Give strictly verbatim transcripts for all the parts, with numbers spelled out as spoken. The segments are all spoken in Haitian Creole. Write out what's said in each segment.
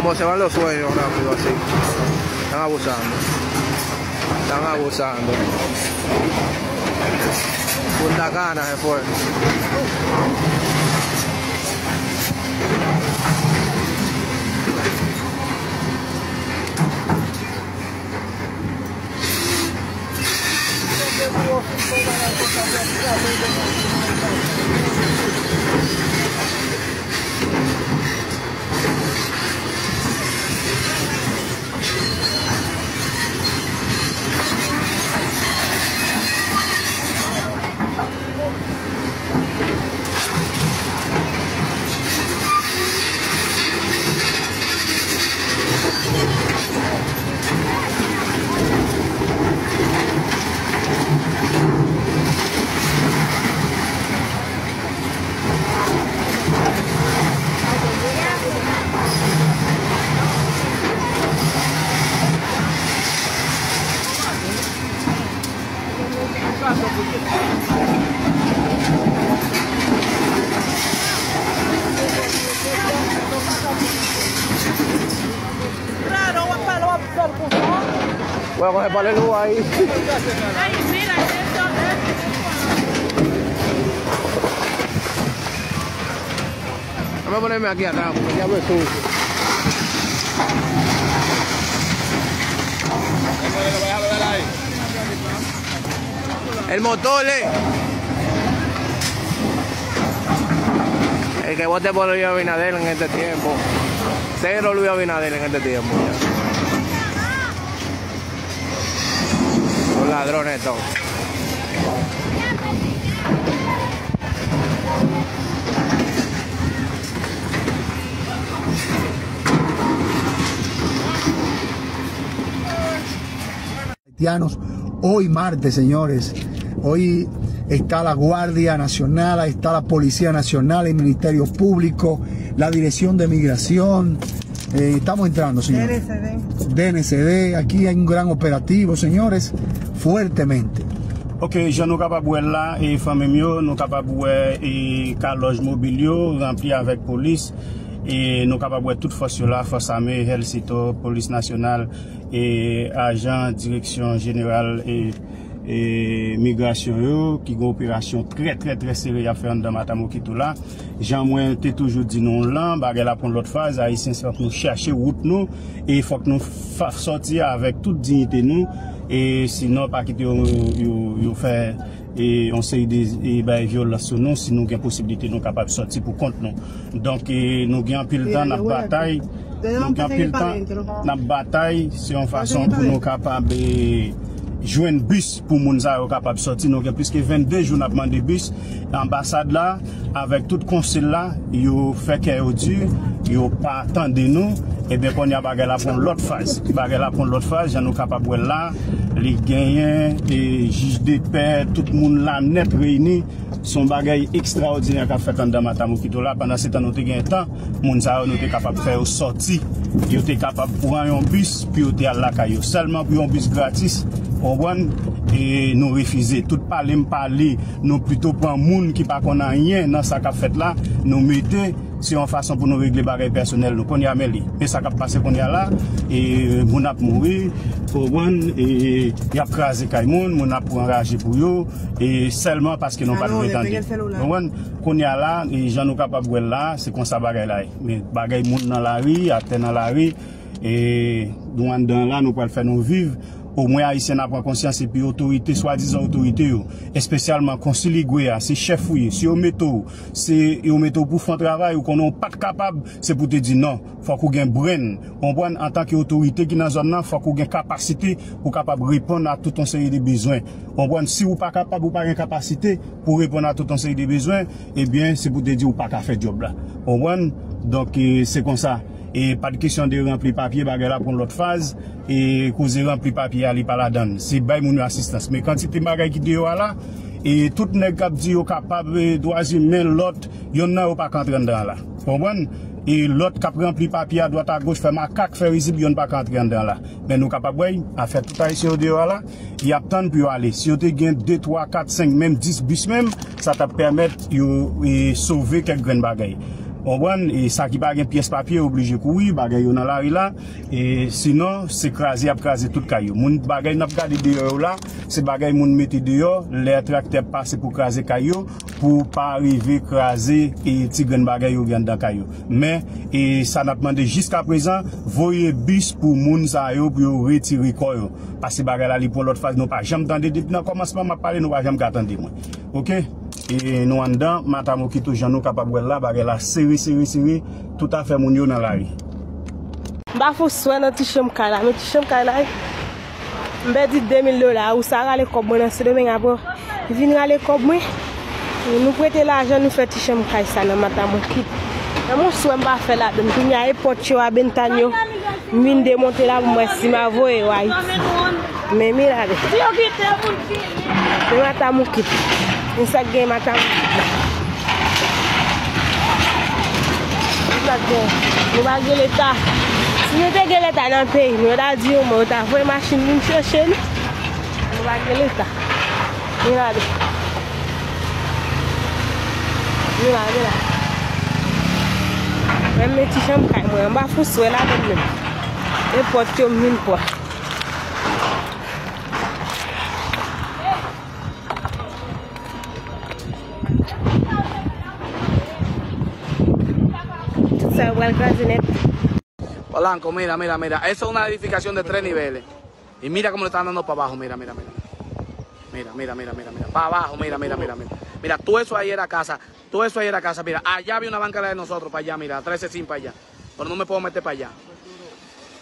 José, ¿cuál es lo sueños rápido así? Están abusando. Están abusando. Punta Cana se fue. Wè, wè, pale nou, ay. Vamos a ponerme aquí atrás, porque ya me estuvo. El motor, eh. El que vote por Luis Abinader en este tiempo. Cero Luis Abinader en este tiempo. Los ladrones todos. Haitianos. Hoy martes, señores, hoy está la Guardia Nacional, ahí está la Policía Nacional, el Ministerio Público, la Dirección de Migración. Eh, estamos entrando, señores. D N C D. D N C D, aquí hay un gran operativo, señores, fuertemente. Ok, jan nou kapab wè l la, e fanmi m yo, nou kapab wè, e kalòj mobil yo ranpli avèk polis, e nou kapab wè tout fòs yo la, fòs ame, Hèlsito, polis nasyonal, e ajan direksyon jeneral, e, e migrasyon yo, ki gen operasyon trè, trè, trè sere y ap fè anndan Matamokito la. Jan mwen te toujou di nou lan, bagay la pran lòt faz, Ayisyen, fòk nou chache wout nou, e fòk nou fa-, sòti avèk tout diyite nou, e sinon pa kite yo, yo, yo fè, e, yon seri de, e, bagay vyolans sou nou, si nou gen posiblite nou kapab sòti pou kont nou. Donk, e, nou gen anpil tan n ap batay, nou gen anpil tan n ap batay, se yon fason pou nou kapab, e, jwenn bis pou moun sa yo kapab sòti. Nou gen plis ke vennde jou n ap mande bis. Anbasad la, avèk tout konsil la, yo fè kè yo di, yo pa tande nou. Ebyen, kounye a bagay la pran lòt faz. Bagay la pran lòt faz, jan nou kapab wè l la, li genyen, e, jij de pè, tout moun la nèt reyini. Se yon bagay ekstraòdinè k ap fèt anndan Matamokito la. Pandan se tan nou te gen tan, moun sa yo nou te kapab fè yo sòti. Yo te kapab pran yon bis pou yo te al lakay yo. Sèlman pou yon bis gratis, konprann? E nou refize. Tout pale m pale, nou pito pran moun ki pa konn anyen nan sa k ap fèt la, nou mete, se yon fason pou nou regle bagay pèsonèl nou. Kounye a, men li. Men sa k ap pase kounye a la, e moun ap mouri, konprann? E y ap kraze kay moun, moun ap pran raje pou yo, e sèlman paske nou pa t vle tande. Konprann? Kounye a la, e jan nou kapab wè l la, se konsa bagay la ye. Men bagay moun nan lari, atè nan lari, e nou anndan la, nou pral fè nou viv. Omwen Ayisyen ap pran konsyans, epi otorite, swadizan otorite yo, espesyalman konsil Igwe a, se chèf ou ye. Si yo mete w, se yo mete w pou fè yon travay, ou konnen w pa t kapab, se pou te di non. Fòk ou gen brenn. Konprann, antanke otorite ki nan zòn nan, fòk ou gen kapasite pou kapab reponn a tout yon seri de bezwen. Konprann, si ou pa kapab, ou pa gen kapasite pou reponn a tout yon seri de bezwen, ebyen, se pou te di ou pa ka fè djòb la. Konprann? Donk, e, se konsa. E pa t kesyon de ranpli papye, bagay la pran lòt faz. E koze ranpli papye a, li pa ladan l. Se bay moun yo asistans. Men kantite bagay ki deyò a la, e tout nèg k ap di yo kapab, e, dwazimen, lòt, yonn nan yo pa ka antre anndan la. Konprann? E lòt k ap ranpli papye a dwat a goch, fè makak, fè rizib, yonn pa ka antre anndan la. Men nou kapab wè, afè tout Ayisyen yo deyò a la, y ap tann pou yo ale. Si yo te gen de, twa, kat, senk, menm dis bis menm, sa t ap pèmèt yo, e, sove kèk grenn bagay. Konprann? E sa ki pa gen pyès papye, oblije kouri, bagay yo nan lari la. E sinon, se kraze y ap kraze tout kay yo. Moun, bagay n ap gade deyò yo la, se bagay moun mete deyò, lè traktè ap pase pou kraze kay yo, pou pa rive kraze e ti grenn bagay yo gen anndan kay yo. Men, e sa n ap mande jiskaprezan, voye bis pou moun sa yo, pou yo retire kò yo. Paske bagay la, li pran lòt faz, nou pa janm tande. Depi nan kòmansman, m ap pale, nou pa janm ka tande mwen. Oke? E nou anndan, Mata Mosquito, jan nou kapab wè l la, bagay la sere, sere, sere. Tout afè moun yo nan lari. M pa fout swè nan ti chanm kay la, men ti chanm kay la, m pèdi de mil dola, ou sa rale kòb mwen nan Sendomeng apre, vin rale kòb mwen. Nou prete lajan, nou fè ti chanm kay sa nan Mata Mosquito. Men m swè m pa fè ladann. Kounye a, e pòt yo a Bentanyo, m vin demonte la pou m wè si m a voye yo Ayiti. Men mira de. Men Mata Mosquito. Men sa k gen Mata Mosquito. Nou pa gen, nou pa gen leta. Si nou te gen leta nan peyi nou, yo ta di yo mò, yo ta voye machin vin chèche nou. Nou pa gen leta. Mira de. Mira de la. Menm men ti chanm kay mwen, m pa fout swè ladann menm. E pòt yo m vin pran. Tout sa yo pral kraze nèt. Polanco, mira, mira, mira. Eso es una edificación de tres niveles. Y mira cómo le están dando para abajo. Mira, mira, mira. Mira, mira, mira, mira, mira. Para abajo, mira, mira, mira, mira. Mira, todo eso ahí era casa. Todo eso ahí era casa. Mira, allá había una banca de nosotros, para allá, mira. Trece sin para allá. Pero no me puedo meter para allá.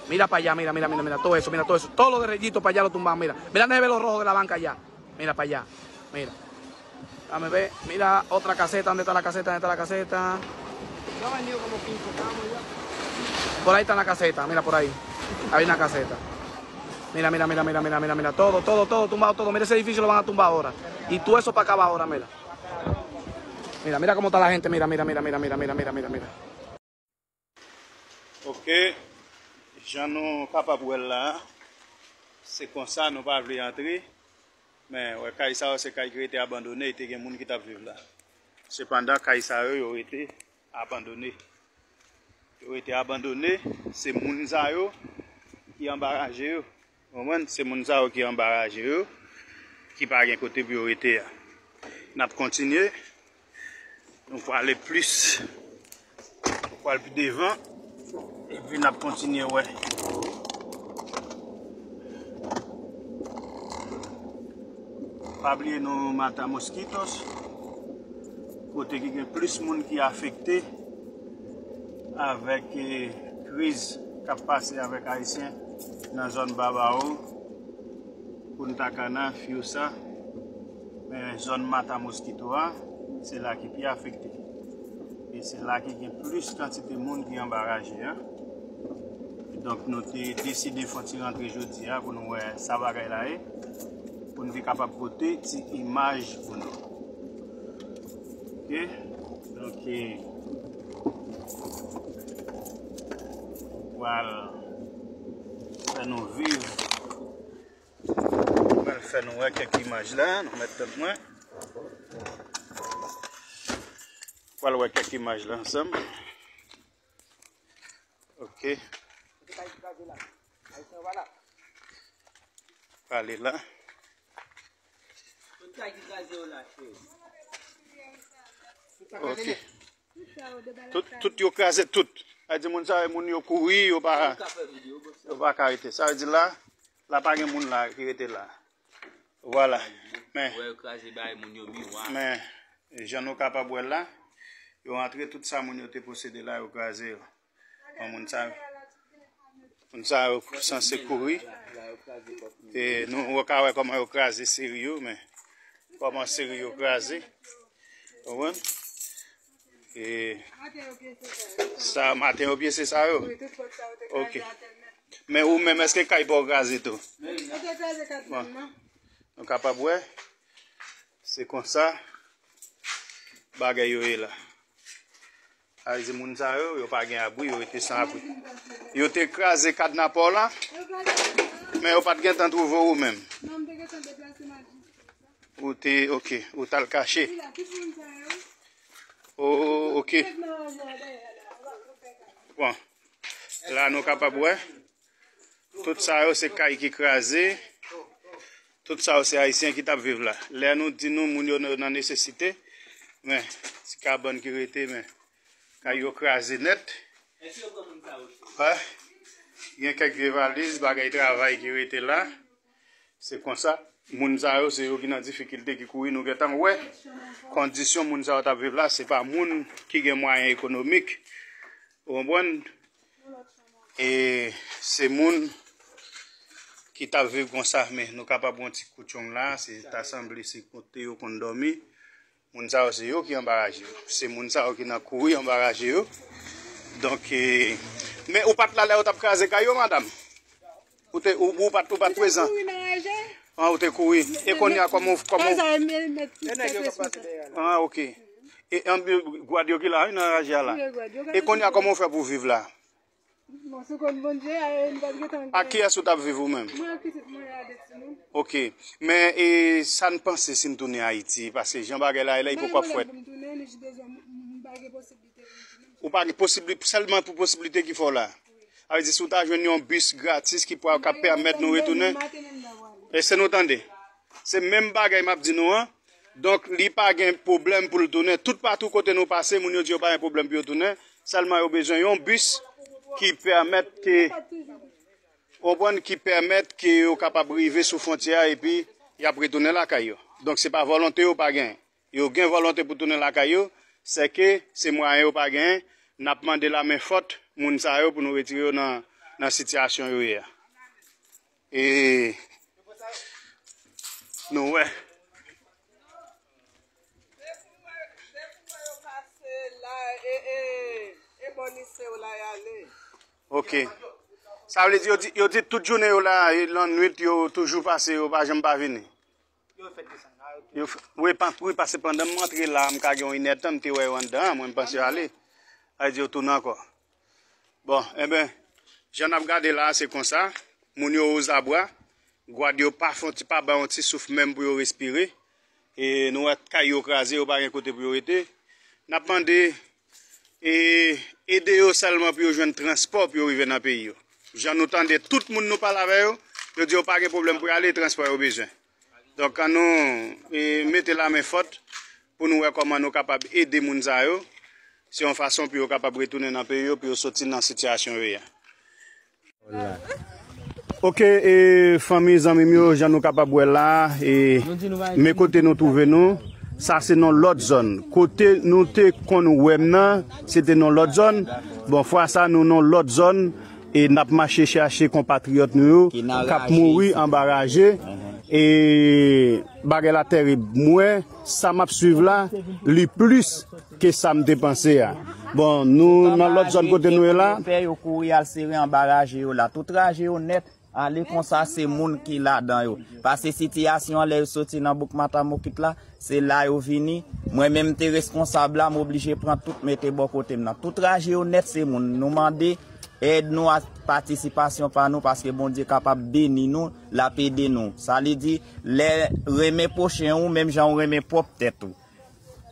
Mira para allá, mira, mira, mira, mira. Todo eso, mira, todo eso. Todo lo de Reyito para allá lo tumbaron, mira. Mira, nevé lo rojo de la banca allá. Mira para allá. Mira. Dame ver. Mira otra caseta. ¿Dónde está la caseta? ¿Dónde está la caseta? Por ahí está la caseta. Mira por ahí. Hay una caseta. Mira, mira, mira, mira, mira, mira, mira. Todo, todo, todo tumbado, todo. Mira ese edificio, lo van a tumbar ahora. Y todo eso para acabar ahora, mira. Mira, mira cómo está la gente. Mira, mira, mira, mira, mira, mira, mira, mira, mira. Ok, jan nou kapab wè l la, se konsa nou pa vle antre. Men, wè, kay sa yo se kay ki rete abandone, te gen moun ki t ap viv la. Sepandan, kay sa yo, yo rete abandone. Yo rete abandone, se moun sa yo ki anba raje yo. Konprann? Se moun sa yo ki anba raje yo, ki pa gen kote pou yo rete a. N ap kontinye. Nou prale plis. Nou pral pi devan. Epi n ap kontinye wè. Pa bliye nou Mata Mosquitos. Kote ki gen plis moun ki afekte avèk, eh, kriz k ap pase avèk Ayisyen nan zòn Babao, Punta Cana, Fiusa, men zòn Mata Mosquito a, se la ki pi afekte. E se la ki gen plis kantite moun ki anba raje a. Donk, nou te deside fè yon ti rantre jodi a pou nou wè sa bagay la ye, pou n te kapab pote ti imaj pou nou. Ok? Donk, eh, pral fè nou viv, pral fè nou wè kèk imaj la, nou mèt tèt mwen. Pral wè kèk imaj la ansanm. Ok. Pale la. Ok. Tout, tout yo kraze tout. Sa vle di moun sa yo, moun yo kouri, yo pa, yo pa ka rete. Sa vle di la, la pa gen moun la ki rete la. Vwala. Men, men, jan nou kapab wè la, yo antre tout sa moun yo te posede la, yo kraze yo. Bon, moun sa, moun sa yo sanse kouri. E nou, ou ka wè kòman yo kraze seri yo, men kòman seri yo kraze. Konprann? E sa, maten yo pyese sa yo? Ok. Men ou menm, èske kay pa w kraze tou? Bon. Nou kapab wè, se konsa bagay yo ye la. Sa vle di moun sa yo, yo pa gen abri, yo rete san abri. Yo te kraze kadna pò la, men yo pa t gentan twouve w ou menm. Ou te, ok, ou t al kache. Oh, ok. Bon, la nou kapab wè. Tout sa yo se kay ki kraze. Tout sa yo se Ayisyen ki t ap viv la. Lè nou di nou moun yo nan nesesite, men ti kabann ki rete, men kay yo kraze nèt. Wè, gen kèk vye valiz, bagay travay ki rete la. Se konsa, moun sa yo, se yo ki nan difikilte, ki kouri. Nou gentan wè kondisyon moun sa yo t ap viv la. Se pa moun ki gen mwayen ekonomik. Ou konprann? E se moun ki t ap viv konsa, men nou kapab yon ti kout yonng la, se ta sanble se kote yo konn dòmi. Moun sa yo, se yo ki anba raje yo. Se moun sa yo ki nan kouri anba raje yo. Donk, e, men ou pa t la lè yo t ap kraze kay yo, madanm? Ou te, ou, ou pa t, ou pa t prezan? Mwen te kouri nan raje. Ah, ou te kouri. E kounye a, kòman, kòman? Kay sa yo, men, men, men, men, men, men, men. Ah, ok. E, an, gad yo ki la, wi, nan raje a la. Wi, gad yo, gad yo. E kounye a, kòman w fè pou w viv la? Bon, sou kont Bondye, e, m pa t gentan gen. Ak kiyès ou t ap viv ou menm? Mwen ak pitit mwen, e, a de timoun. Ok. Men, e, sa n panse si n tounen Ayiti? Paske jan bagay la ye la, li poko ap fèt. Mwen pa gen pwoblèm pou m tounen, ni jis bezwen, m, m, m pa gen posiblite pou m tounen. Ou pa gen posiblite, sèlman pou posiblite ki fè w la. Sa vle di, si w ta jwenn yon bis gratis ki pral, k ap pèmèt nou retounen. Èske nou tande? Se menm bagay m ap di nou an. Donk, li pa gen pwoblèm pou l tounen. Toupatou kote nou pase, moun yo di yo pa gen pwoblèm pou yo tounen. Sèlman yo bezwen yon bis ki pèmèt ke, konprann, ki pèmèt ke yo kapab rive sou fwontyè a epi y ap retounen lakay yo. Donk, se pa volonte yo pa genyen. Yo gen volonte pou tounen lakay yo, sèke se mwayen yo pa genyen. N ap mande lamen fòt moun sa yo pou nou retire yo nan, nan sitiyasyon yo ye a. E nou wè. Ok. Sa vle di yo di, yo di tout jounen yo la, e lannwit yo toujou pase, yo pa janm pa vini. Yo fèk desann la, yo tou. Yo f-, wi, pa, wi, paske pandan m antre la, m ka gen yon inèdtan, m te wè yo anndan an, mwen m panse yo ale. Sa vle di yo tounen ankò. Bon, enben, jan n ap gade la, se konsa. Moun yo ozabwa. Gwad yo pa fè yon ti, pa bay yon ti souf menm pou yo respire. E nou wè kay yo kraze, yo pa gen kote pou yo rete. N ap mande, e, ede yo sèlman pou yo jwenn transpò pou yo rive nan peyi yo. Jan nou tande tout moun nou pale avè yo, yo di yo pa gen pwoblèm pou y ale, transpò yo bezwen. Donk, ann nou, e, mete lamen fòt pou nou wè kòman nou kapab ede moun sa yo. Se yon fason pou yo kapab retounen nan peyi yo, pou yo soti nan sitiyasyon yo ye a. Ok, e, fanmi, zanmi m yo, jan nou kapab wè la, e, men kote nou twouve nou, sa se nan lòt zòn. Kote nou te konn wè m nan, se te nan lòt zòn. Bon, fwa sa, nou nan lòt zòn, e n ap mache chache konpatriyòt nou yo k ap mouri anba raje. E bagay la tèrib. Mwen, sa m ap swiv la, li plis ke sa m te panse a. Bon, nou nan lòt zòn kote nou ye la. Fè yo kouri al sere anba raje yo la. Tout raje yo nèt, ale konsa se moun ki ladan yo. Pase sitiyasyon an lè yo soti nan bouk Matamokit la, se la yo vini. Mwen menm te reskonsab la, m oblije pran tout mete bò kote m nan. Tout raje yo nèt se moun. Nou mande èd nou ak patisipasyon pa nou, paske Bondye kapab beni nou, l ap ede nou. Sa li di, lè renmen pwochen ou, menm jan ou renmen pwòp tèt ou.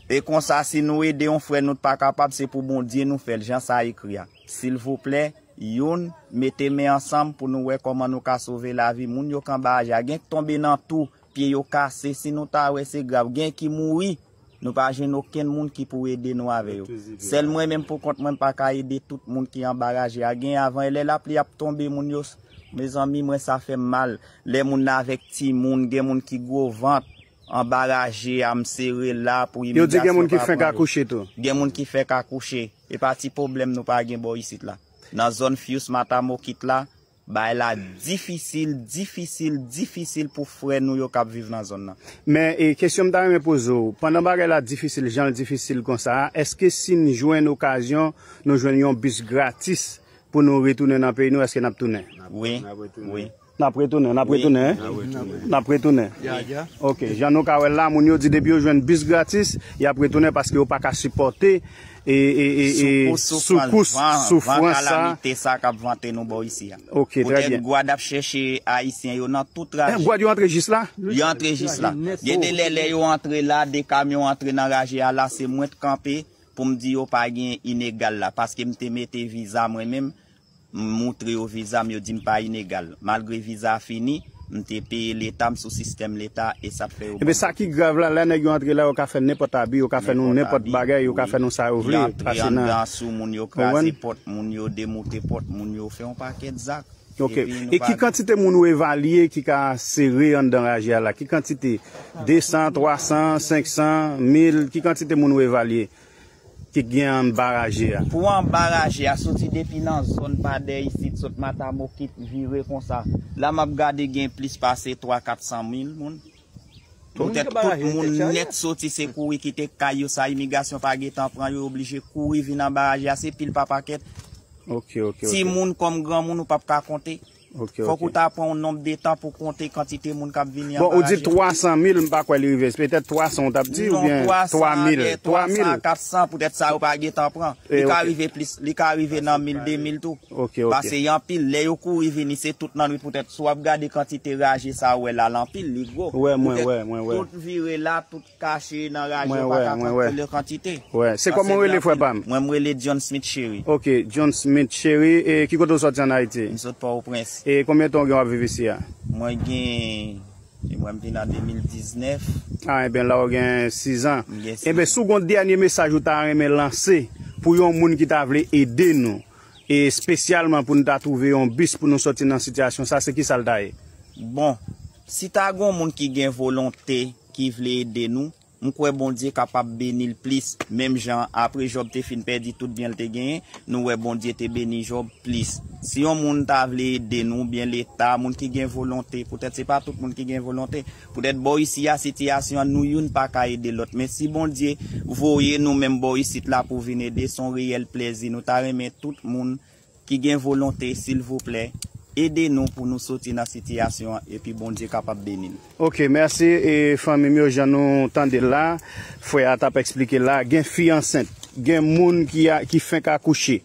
E konsa, si nou ede yon frè nou t pa kapab, se pou Bondye nou fè l, jan sa ekri a. Silvouplè, youn, mete men ansanm pou nou wè kòman nou ka sove lavi moun yo k anba raje a. Gen k tonbe nan twou, pye yo kase, si nou ta wè se grav. Gen ki mouri, nou pa jwenn okenn moun ki pou ede nou avè yo. Sèl mwen menm pou kont mwen, m pa ka ede tout moun ki anba raje a. Gen avan, e lè lapli ap tonbe, moun yo, mezanmi, mwen sa fè m mal. Lè moun avèk timoun, gen moun ki gwo vant, anba raje a, m sere la pou imedyasyon pa pran yo. Yo di gen moun ki fenk akouche tou. Gen moun ki fenk akouche. E pa ti pwoblèm nou pa gen bò isit la. Nan zòn Fious Matamokit la, bagay la difisil, difisil, difisil pou frè nou yo k ap viv nan zòn nan. Men, e, kesyon m ta renmen poze w, pandan bagay la difisil, jan l difisil konsa a, èske si n jwenn okazyon, nou jwenn yon bis gratis pou nou retounen nan peyi nou, èske n ap tounen? Wi, wi. N ap retounen, n ap retounen, en? N ap retounen. Ok, jan nou ka wè l la, moun yo di depi yo jwenn bis gratis, y ap retounen paske yo pa ka sipòte e, e, e, e, soukous, soufrans, van, van kalamite sa k ap vante nou bò isi a. Ok, trè byen. Poutèt Gwad ap chèche Ayisyen yo nan tout raje. Gwad yo antre jis la? Yo antre jis la. Gen de lè, lè yo antre la, de kamyon antre nan raje a la, se mwen t kanpe. pou m di yo pa gen inegal la, paske m te mete viza mwen menm, m moutre yo viza m, yo di m pa inegal. Malgre viza a fini, m te peye Leta, m sou sistèm Leta, e sa k fè yo Ebyen, ban sa m ki grav la, lè nèg yo antre la, yo ka fè nenpòt abi, yo ka fè nou nenpòt abi, bagay, yo ka wi. Fè nou sa yo vle, yo antre pase nan anndan sou moun, yo kraze pòt moun, yo demoute pòt moun, yo fè yon pakèt zak. Ok. Epi nou E ki pa kantite moun ou evalye ki ka sere anndan raje a la? Ki kantite? De san, twa san, senk san, mil? Ki kantite moun ou evalye ki gen anba raje a? Pou anba raje a, soti depi nan zòn pa dèyè isit, sot Matamokit, vire konsa. La m ap gade gen plis pase twa, kat san mil moun. Poutèt tout moun nèt soti se kouri kite kay yo, sa imigrasyon pa gentan pran, yo oblije kouri vin anba raje a, se pil pa pakèt. Ok, ok, ok. Timoun kòm granmoun ou p ap ka konte. Ok, Fòk ok. Ou ta pran yon nonb de tan pou konte kantite moun k ap vini Bon, anba ou di raje. Twa san mil, m pa kwè li rive. Se petèt twa san ou t ap di, Non, oubyen twa san, twa mil? Twa mil? Twa san, kat san, poutèt sa yo pa gentan pran. Li Eh, ka ok. rive plis, li ka rive nan mil, de mil tou. Ok, ok. Paske y anpil, lè yo kouri vini, se tout nan nwit, poutèt si w ap gade kantite raje sa ou wè la, l anpil, li gwo. Wè, mwen, Poutèt wè, mwen, wè. Tout vire la, tout kache nan raje, Mwen, ou pa wè, ka mwen, kont wè. Tout le kantite. Wè, se Paske kòman ou li rele, frè anpil. Pa m? Mwen, m rele John Smith Cheri. Ok, John Smith Cheri, e ki kote ou sòti ann Ayiti? M sot Pòtoprens. E konbyen tan ou gen w ap viv isi a? Mwen gen, e mwen m vin an de mil diznèf. Ah, ebyen, la ou gen sis an. M gen sis Ebyen, an. Si w gen yon dènye mesaj ou ta renmen lanse pou yon moun ki ta vle ede nou, e espesyalman pou nou ta twouve yon bis pou nou sòti nan sitiyasyon sa, se ki sa l ta ye? Bon, si ta gen yon moun ki gen volonte, ki vle ede nou, m kwè Bondye kapab beni l plis. Menm jan apre Jòb te fin pèdi tout byen l te genyen, nou wè Bondye te beni Jòb plis. Si yon moun ta vle ede nou, oubyen Leta, moun ki gen volonte, poutèt se pa tout moun ki gen volonte, poutèt bò isi a, sitiyasyon an, nou youn pa ka ede lòt. Men si Bondye voye nou menm bò isit la pou vin ede, se yon reyèl plèzi. Nou ta renmen tout moun ki gen volonte, silvouplè, ede nou pou nou soti nan sitiyasyon an, epi Bondye kapab beni n. Ok, mèsi. E fanmi m yo, jan nou tande l la, frè a t ap eksplike la, gen fi ansent, gen moun ki, a, ki fenk akouche,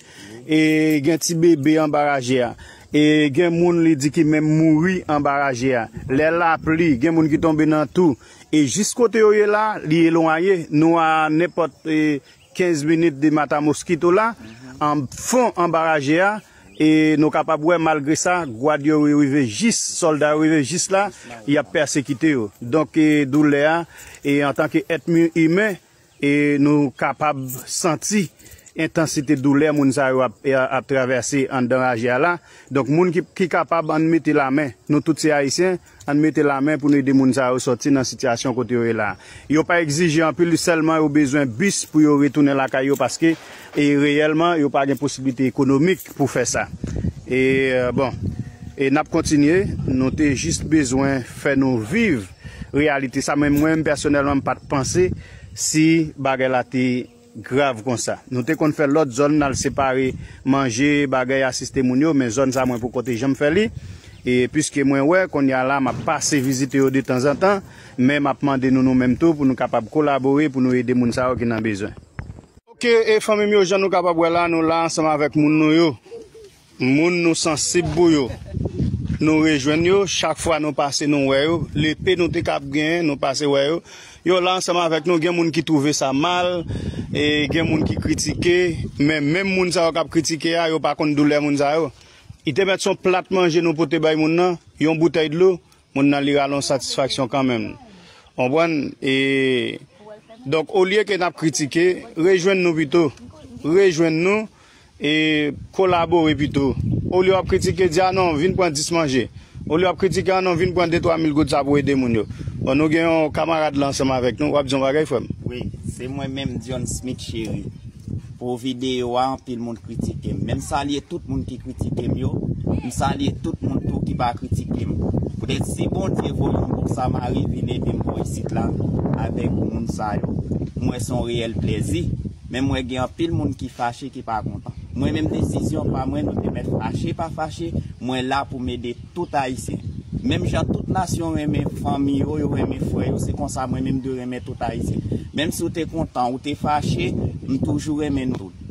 e gen ti bebe anba raje a, e gen moun li di ki menm mouri anba raje a. Lè lapli, gen moun ki tonbe nan twou, e jis kote yo ye la, li elwaye, nou a nenpòt, e, kenz minit de Matamoskito la, an fon anba raje a, e nou kapab wè, malgre sa, gwad yo rive jis, sòlda yo rive jis la, y ap pèsekite yo. Donk, e, doulè a, e antanke èt mi-, imen, e nou kapab santi entansite doulè moun sa yo ap, e, ap travèse anndan raje a la. Donk, moun ki, ki kapab, ann mete lamen. Nou tout se Ayisyen, ann mete lamen pou n ede moun sa yo sòti nan sitiyasyon kote yo ye la. Yo pa egzije anpil, sèlman yo bezwen bis pou yo retounen lakay yo, paske, e, reyèlman, yo pa gen posiblite ekonomik pou fè sa. E, e, bon, e n ap kontinye, nou te jis bezwen fè nou viv reyalite sa, men mwen menm pèsonèlman, m pa t panse si bagay la te grav konsa. Nou te konn fè lòt zòn, n al separe manje, bagay, asiste moun yo, men zòn sa mwen poko te janm fè li. E piske mwen wè, kounye a la, m ap pase vizite yo de tanzantan, men m ap mande nou, nou menm tou, pou nou kapab kolabore, pou nou ede moun sa yo ki nan bezwen. Ok, e fanmi m yo, jan nou kapab wè la, nou la ansanm avèk moun nou yo. Moun nou sansib pou yo. Nou rejwenn yo, chak fwa nou pase, nou wè yo. Lepe nou te kab genyen, nou pase wè yo. Yo la ansanm avèk nou, gen moun ki twouve sa mal, e gen moun ki kritike, men menm moun sa yo k ap kritike a, yo pa konn doulè moun sa yo. Li te mèt se yon plat manje nou pote bay moun nan, yon boutèy dlo, moun nan li rale yon satisfaksyon kanmenm. Konprann? E, donk, olye ke n ap kritike, rejwenn nou pito. Rejwenn nou, e kolabore pito. Olye w ap kritike, di, "A non, vin pran dis manje." Olye w ap kritike, "A non, vin pran de twa mil goud sa pou ede moun yo." Bon, nou gen yon kamarad la ansanm avèk nou. W ap di yon bagay, frè m? Wi, se mwen menm, John Smith Cheri. Pou videyo a, anpil moun kritike m. Men m salye tout moun ki kritike m yo. M salye tout moun tou ki pa kritike m. Poutèt si Bondye voye yon bon Samari vin ede m bò isit la avèk moun sa yo, m wè se yon reyèl plèzi. Men m wè gen anpil moun ki fache, ki pa kontan. Mwen menm, desizyon pa mwen, nou te mèt fache, pa fache, mwen la pou m ede tout Ayisyen. Menm jan tout nasyon renmen fanmi yo, yo renmen frè yo, se konsa mwen menm dwe renmen tout Ayisyen. Menm si w te kontan, ou te fache, m toujou renmen nou tout.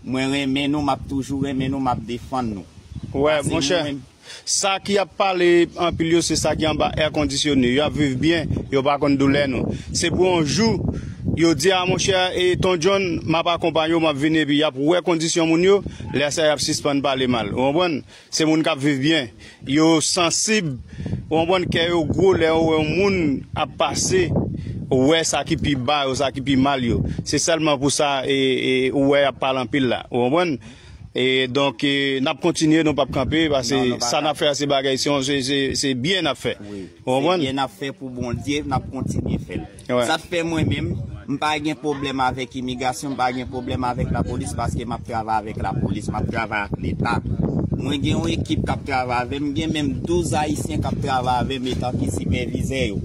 Mwen renmen nou, m ap toujou renmen nou, m ap defann nou. Wè, Paske monchè, mwen menm, sa ki ap pale anpil yo, se sa ki anba èkondisyone. Yo ap viv byen, yo pa konn doulè nou. Se pou yon jou, Yo di a, monchè, e Ton John, m ap akonpanye w, m ap vini, epi y ap wè kondisyon moun yo, lè sa y ap sispann pale mal. Ou konprann? Se moun k ap viv byen. Yo sansib, ou konprann, kè yo gwo lè yo wè yon moun ap pase, wè sa ki pi ba yo, sa ki pi mal yo. Se sèlman pou sa e, e, ou wè y ap pale anpil la. Ou konprann? E donk, e, n ap kontinye, nou p ap kanpe, paske sa n ap fè a se bagay, se, se, se, se byen n ap fè. Ou konprann? Se byen n ap fè pou Bondye, n ap kontinye fè l. Sa k fè mwen menm, m pa gen pwoblèm avèk imigrasyon, m pa gen pwoblèm avèk lapolis, paske m ap travay avèk lapolis, m ap travay ak Leta. Mwen gen yon ekip k ap travay avè m, m gen menm douz Ayisyen k ap travay avè m etan ki sipèvizè yo.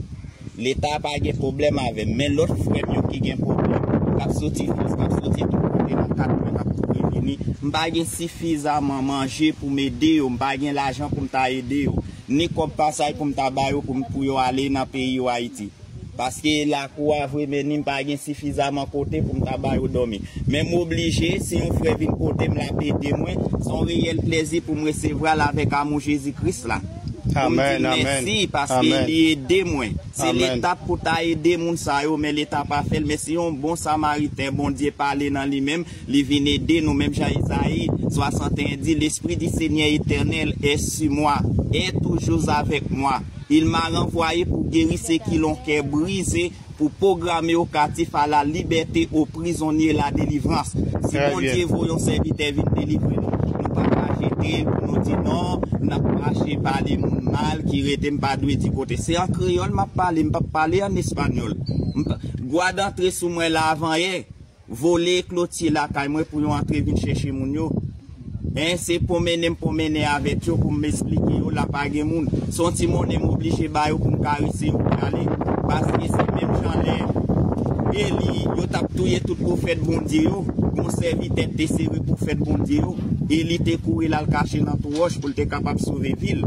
Leta pa gen pwoblèm avè m, men lòt frè m yo ki gen pwoblèm, k ap soti Frans, k ap soti tout kote nan kat mwen, k ap kouri vini, m pa gen sifizaman manje pou m ede yo, m pa gen lajan pou m ta ede yo, ni kòb pasaj pou m ta ba yo pou m, pou yo ale nan peyi yo Ayiti. Paske lakou a vre, men ni m pa gen sifizaman kote pou m ta ba yo dòmi. Men m oblije, si yon frè vin kote m, l ap ede mwen, se yon reyèl plèzi pou m resevwa l avèk amou Jezi Kris la. Pou m di l mèsi, paske li ede mwen. Se Leta pou ta ede moun sa yo, men Leta pa fè l. Men se yon bon Samariten, Bondye pale nan li menm, li vin ede nou, menm jan Ezayi swasanteyen di, L'Esprit du Seigneur éternel est sur moi, est toujours avec moi. Il m'a renvoyé pour guérir ceux qui l'ont cœur brisé, pou pwograme yo katif a la libète, o prizonye la delivrans. Si Bondye voye yon sèvitè vin delivre nou, nou pa ka jete l pou nou di non, n ap mache pale moun mal ki rete, m pa dwe di kote. Se an kreyòl m ap pale, m p ap pale an espanyòl. M p-, gad antre sou mwen la avanyè. Vole klotye lakay mwen pou yo antre vin chèche moun yo. En, se pwomennen m pwomennen avèk yo pou m esplike yo la pa gen moun. Se yon ti monnen m oblije ba yo pou m karese yo pou y ale. Paske se menm jan lè Eli, yo t ap touye tout pwofèt Bondye yo, yon sèvitè te sere pwofèt Bondye yo, Eli te kouri l al kache nan twou wòch pou l te kapab sove vi l.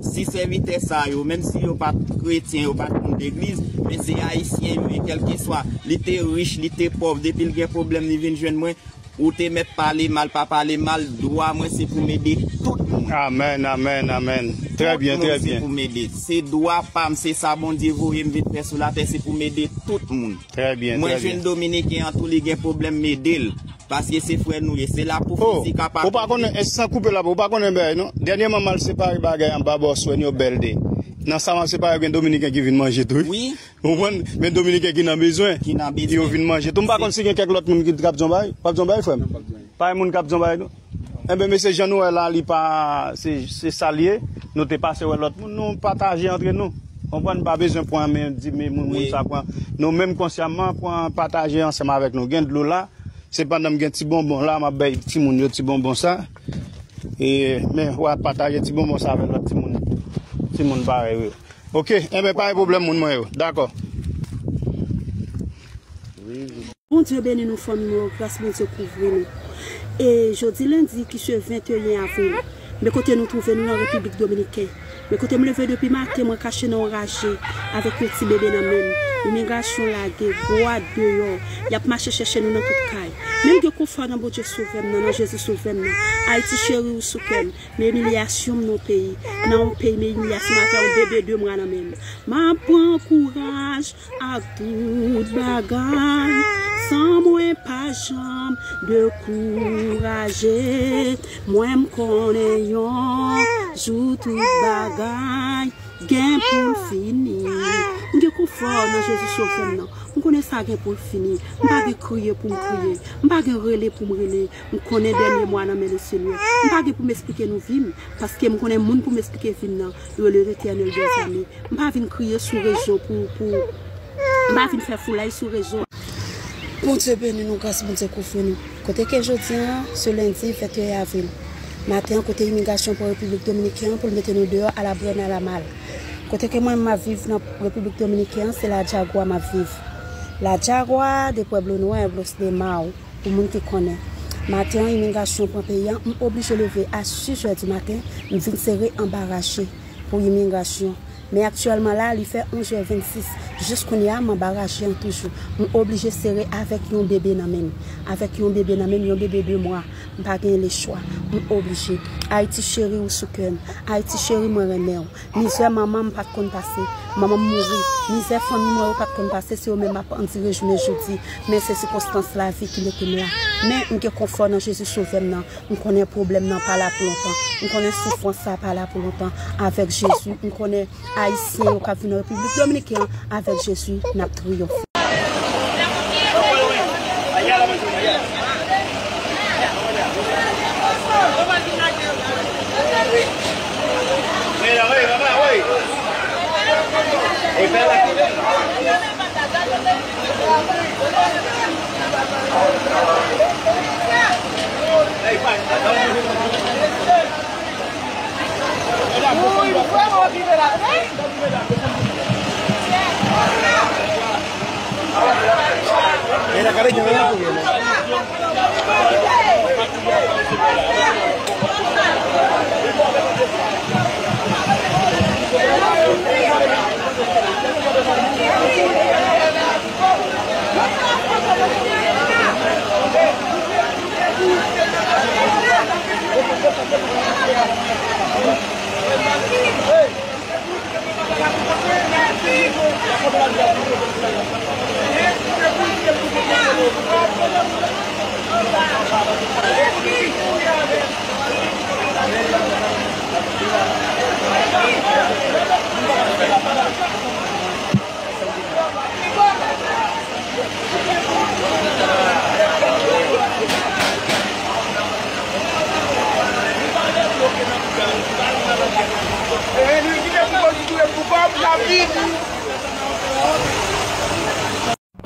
Si sèvitè sa yo, menm si yo pa t kretyen, yo pa t moun legliz, men se ayisyen yo ye, kèlkeswa li te rich, li te pòv, depi l gen pwoblèm, li vin jwenn mwen, ou te mèt pale mal, pa pale mal, dwa mwen se pou m ede tout moun. Amèn, amèn, amèn. Trè byen, trè byen. Tout moun se pou m ede. Se dwa pa m, se sa Bondye voye m vin fè sou latè, se pou m ede tout moun. Trè byen, trè byen. Mwen jwenn Dominiken an tou, li gen pwoblèm, m ede l. Paske se frè nou ye, se la pou fizik a pa. Ou pa konnen, e, san koupe la, ou pa konnen bagay non. Dènyèman m al separe bagay anba bò swen yo bèl de. Nan sa m al separe gen Dominiken ki vin manje tou wi. Wi. Ou konprann? Men Dominiken ki nan bezwen. Ki nan bezwen. Yo vin manje tou. M pa konn si gen kèk lòt moun ki t ap di yon bagay. W ap di yon bagay, frè m? Pa gen moun k ap di yon bagay non. Enben, mesye, jan nou wè la, li pa, se, se sa l ye. Nou te pase wè lòt moun, nou pataje antre nou. Konprann, pa bezwen pran men, di men moun, moun sa pran. Nou menm konsyaman, pran pataje ansanm avèk nou. Gen dlo la, se pandan m gen ti bonbon la, m ap bay timoun yo ti bonbon sa. E, men, w a pataje ti bonbon sa avèk lòt timoun. Timoun parèy ou yo. Oke, enben, pa gen pwoblèm, moun mwen yo. Dakò. Bondye beni nou, fanmi mwen yo, gras Bondye kouvri nou. E jodi lendi ki se venteyen avril, men kote nou twouve nou nan Repiblik Dominiken. Men kote m leve depi maten, mwen kache nan yon raje avèk yon ti bebe nan men m. Imigrasyon lage gwa deyò. Y ap mache chèche nou nan tout kay. Men m gen konfwa nan Bondye Sovè m nan, nan Jezi Sovè m nan. Ayiti cheri ou sou kè m. Men imilyasyon m nan yon peyi. Nan yon peyi, men imilyasyon m avè yon bebe de mwa nan men m. M ap pran kouraj ak tout bagay, san mwen pa janm dekouraje. Mwen m konnen yon jou tout bagay gen pou l fini. M gen konfwa nan Jezi Sovè m nan. M konnen sa gen pou l fini. M pa gen kriye pou m kriye. M pa gen rele pou m rele. M konnen dènye mwa nan men Lesenyè. M pa gen pou m esplike nou vi m, paske m konnen moun pou m esplike vi m nan, yo le Letènèl dèzame. M pa vin kriye sou rezo pou, pou, m pa vin fè foulay sou rezo. Bondye beni nou, gras Bondye kouvri nou. Kote ke jodi an, se lendi venteyen avril. Maten an, kote imigrasyon pran Repiblik Dominiken an pou l mete nou deyò a la bòn a la mal. Kote ke mwen, m ap viv nan Repiblik Dominiken an, se La Jagua m ap viv. La Jagua de Pueblo Nuevo de Mao. Pou moun ki konnen, maten an, imigrasyon pran peyi a, m oblije leve a sis è di maten, m vin sere anba raje pou imigrasyon. Men aktyèlman la, li fè onz è vennsis. Jis kounye a, m anba raje an toujou. M oblije sere avèk yon bebe nan men m. Avèk yon bebe nan men m, yon bebe de mwa. M pa gen lechwa. M oblije. Ayiti cheri, ou sou kè m. Ayiti cheri, mwen renmen w. Mizè manman m pa t konn pase. Manman m mouri. Mizè fanmi mwen yo pa t konn pase, se yo menm m ap andire jounen jodi. Men se sikonstans lavi ki mete m la. Men m gen konfò nan Jezi Sovè m nan. M konnen pwoblèm nan pa la pou lontan. M konnen soufrans sa pa la pou lontan. Avèk Jezi, m konnen Ayisyen yo k ap vin nan Repiblik Dominiken an, avèk Jezi, n ap triyonfe.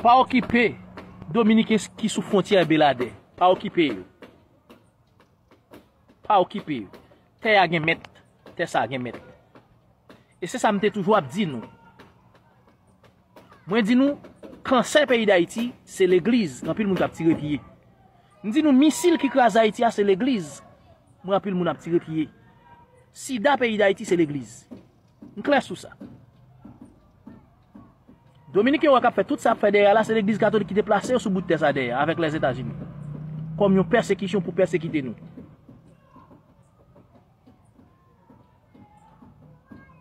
Pa okipe Dominiken ki sou fwontyè Beladè. Pa okipe yo. Pa okipe yo. Tè a gen mèt. Tè sa a gen mèt. E se sa m te toujou ap di nou. Mwen di nou, kansè peyi Dayiti, se legliz. Gen anpil moun k ap tire pye. M di nou, misil ki kraze Ayiti a, se legliz. Mwen, anpil moun ap tire pye. Sida peyi Dayiti, se legliz. M klè sou sa. Dominiken yo k ap fè tout sa y ap fè dèyè a la, se legliz katolik ki te plase yo sou bout tè sa dèyè a, avèk Lèzetazini. Kòm yon pèsekisyon pou pèsekite nou.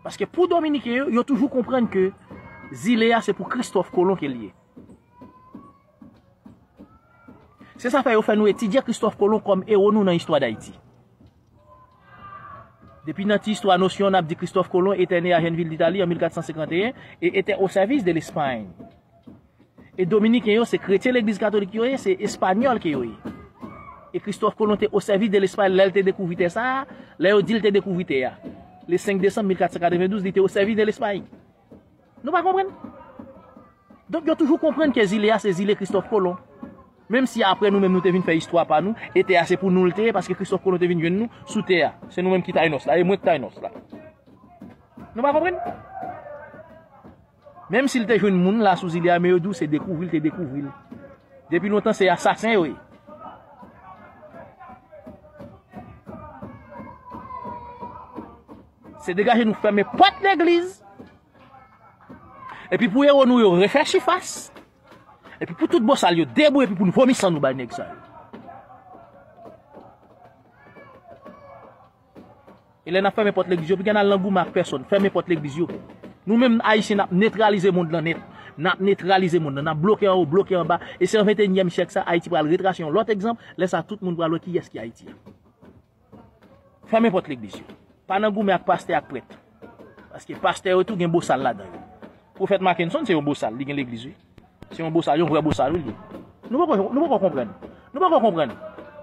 Paske pou Dominiken yo, yo toujou konprann ke zile a se pou Kristòf Kolon ke l ye. Se sa fè yo fè nou etidye Kristòf Kolon kòm ewo nou nan istwa Dayiti. Depi nan ti istwa nosyon, n ap di Kristòf Kolon était né à Genville d'Italie en mille quatre cent cinquante et un et était au service de l'Espagne. E Dominiken yo, se kretyen legliz katolik yo ye, se espanyòl ke yo ye. E Kristòf Kolon te o sèvis de Lespay lè l te dekouvri tè sa a, lè yo di l te dekouvri tè a. Le senk desanm mil kat san katrevendouz, li te o sèvis de Lespay. Nou pa konprann? Donk, yo toujou konprann ke zile a, se zile Kristòf Kolon. Menm si apre nou menm nou te vin fè istwa pa nou, e tè a se pou nou l te ye, paske Kristòf Kolon te vin jwenn nou sou tè a. Se nou menm ki Taynos la, e mwen k Taynos la. Nou pa konprann? Menm si l te jwenn moun la sou zile a, men yo di w se dekouvri l te dekouvri l. Depi lontan, se asasen yo ye. Se degaje nou fèmen pòt legliz. Epi pou ewo nou yo refè sifas. Epi pou tout bosal yo debou epi pou n vomi san nou bay nèg sa yo. E lè n ap fèmen pòt legliz yo, piga n al nan goumen ak pèsòn, fèmen pòt legliz yo. Nou menm Ayisyen, n ap netralize mond lan nèt. N ap netralize mond lan, n ap bloke anwo, bloke anba. E se an venteyinyèm syèk sa, Ayiti pral retrase yon lòt egzanp. Lè sa, tout moun pral wè kiyès ki Ayiti a. Fèmen pòt legliz yo. Pa nan goumen ak pastè ak prèt. Paske pastè yo tou gen bosal ladan yo. Pwofèt Mackenson se yon bosal, li gen legliz, wi. Se yon bosal, yon vrè bosal, wi, li ye. Nou poko, nou poko konprann. Nou poko konprann.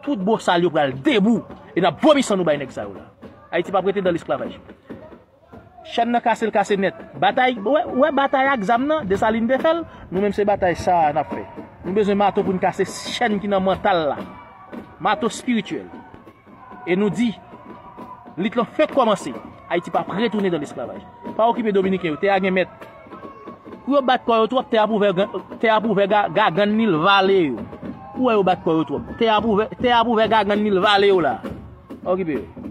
Tout bosal yo pral debou e n ap vomi san nou bay nèg sa yo la. Ayiti p ap rete nan lesklavaj. Chèn nan kase, l kase nèt. Batay, wè, wè batay ak zam nan, Desalin te fè l, nou menm se batay sa a n ap fè. Nou bezwen mato pou n kase chèn ki nan mantal la. Mato espirityèl. E nou di, lit lan fenk kòmanse. Ayiti p ap retounen nan lesklavaj. Pa okipe Dominiken yo, tè a gen mèt. Kou yo bat kò yo twòp, tè a pou ouvè, tè a pou ouvè ga-, gagann li, l vale yo. Ou wè yo bat kò yo twòp. Tè a pou ouvè, tè a pou ouvè gagann li, l vale yo la. Pa okipe yo.